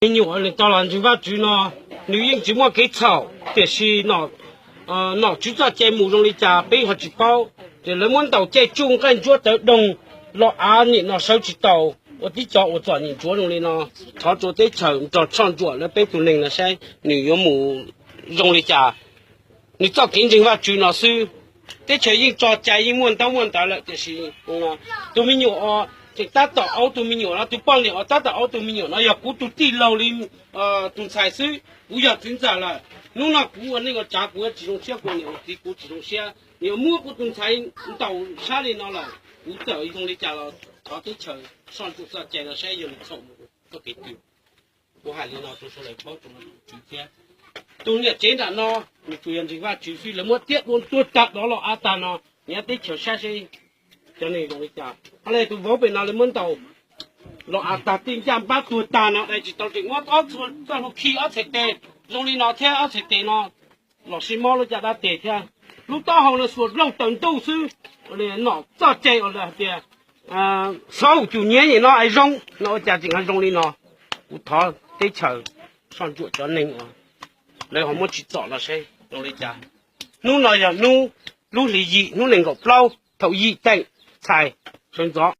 Me nyuam nws tau los ntseeg Vajtswv no, nws yeej tsis muaj kev txhaum, tiam sis nom tswv txoj cai mus zoo li cas peb ho tsis paub. Ces lawv muab ntaus caij tsuj nqaij ntsuab tawv doog, los av nim no sawv tsis taus, ua tib co ua txom nyem ntsuav zoo li no. Thov rua teb chaws nrog soj ntsuam lawv peb tug neeg no saib nws yuav mus zoo li cas. Nws txoj kev ntseeg Vajtswv no xwb. Teb chaws yeej tso cai yeej muaj ntaub muaj ntawv lawm, tiam sis tus me nyuam os, tseem tab tom aub tug me nyuam no, tus poj niam os tab tom aub tug me nyuam no yog kuv tus tij laug li tus ntxhais xwb, kuv yog txiv ntxawm lawm. Hnub no kuv ua neej ua tsav kuv yuav tsis zoo siab, kuv niam ua txiv kuv tsis zoo siab, niam muab kuv tus ntxhais ntaus sab li no lawm, kuv txawm zoo li cas los thov teb chaws soj ntsuam txoj cai no saib yog nws txhaum mus txoj kev twg. Kuv hais li no rau sawv daws paub rau tswv thiab. Tus niam tsev nram no, nws tsuas yog ntseeg Vajtswv xwb, lawv muab tiab dua tuag tag dov los av tag no, nyob teb chaws saib seb cov neeg zoo li cas. Ho li tus vauv pem no lawv muab ntaus los av tag, tej ncaj npab tuag tag no, dai tsis tau, tseem muab ob txhua txoj hlua khi ob txhais tes zoo li no thiab, ob txhais tes no los sib mob lub caj dab tes thiab. Lub taub hau no xuas dlauj taws ntuj xwb. Nom txoj cai uas lawv hais tias xauj cum nyiav nyem no es zoo no, ua cas tseem ho zoo li no. Kuv thov teb chaws soj ntsuam cov neeg uas lawv ho muab tsim txom los seb zoo li cas. Hnub no yog hnub lub hlis yim, hnub nees nkaum plaub thaum yim teem txhais sawv ntxov.